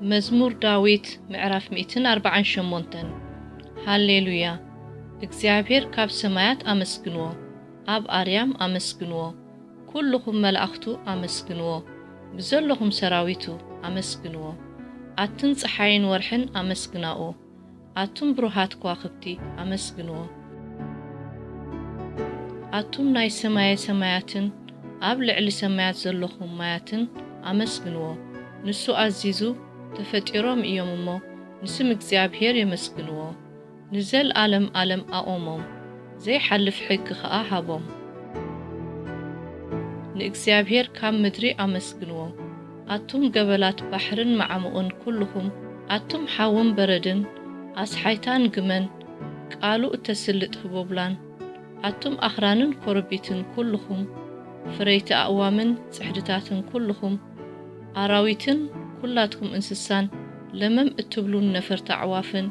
መዝሙር ዳዊት ምዕራፍ ሚእትን ኣርባዓን ሸሞንተን። ሃሌሉያ! እግዚኣብሔር ካብ ሰማያት ኣመስግንዎ፣ ኣብ ኣርያም ኣመስግንዎ። ኩልኹም መላእኽቱ ኣመስግንዎ፣ ብዘለኹም ሰራዊቱ ኣመስግንዎ። ኣትን ጸሓይን ወርሕን ኣመስግናኦ፣ ኣቱም ብሩሃት ከዋኽብቲ ኣመስግንዎ። ኣቱም ናይ ሰማየ ሰማያትን ኣብ ልዕሊ ሰማያት ዘለኹም ማያትን ኣመስግንዎ። ንሱ ኣዚዙ ተፈጢሮም እዮም እሞ፣ ንስም እግዚኣብሔር የመስግንዎ። ንዘልኣለም ኣለም ኣቖሞም፣ ዘይሓልፍ ሕጊ ኸኣ ሃቦም። ንእግዚኣብሔር ካብ ምድሪ ኣመስግንዎ። ኣቱም ገበላት ባሕርን መዓሙቕን ኩልኹም፣ ኣቱም ሓውን በረድን፣ ኣስሓይታን ግመን፣ ቃሉ እተስልጥ ህቦብላን፣ ኣቱም ኣኽራንን ኮረቢትን ኩልኹም፣ ፍረይቲ ኣእዋምን ጽሕድታትን ኩልኹም፣ ኣራዊትን ኩላትኩም እንስሳን፣ ለመም እትብሉን ነፈርቲ ኣዕዋፍን፣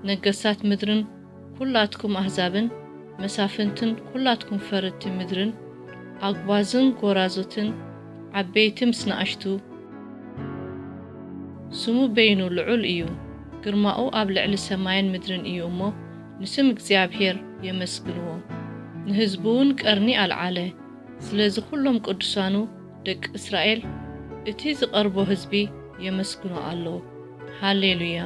ነገሳት ምድርን ኩላትኩም ኣህዛብን፣ መሳፍንትን ኩላትኩም ፈረድቲ ምድርን፣ ኣጉባዝን ጎራዙትን፣ ዓበይቲ ምስ ንኣሽቱ፣ ስሙ በይኑ ልዑል እዩ፣ ግርማኡ ኣብ ልዕሊ ሰማይን ምድርን እዩ እሞ፣ ንስም እግዚኣብሔር የመስግንዎ። ንህዝቡ እውን ቀርኒ ኣልዓለ። ስለዚ ኩሎም ቅዱሳኑ ደቂ እስራኤል፣ እቲ ዝቐርቦ ህዝቢ የመስግኖ ኣሎ። ሃሌሉያ!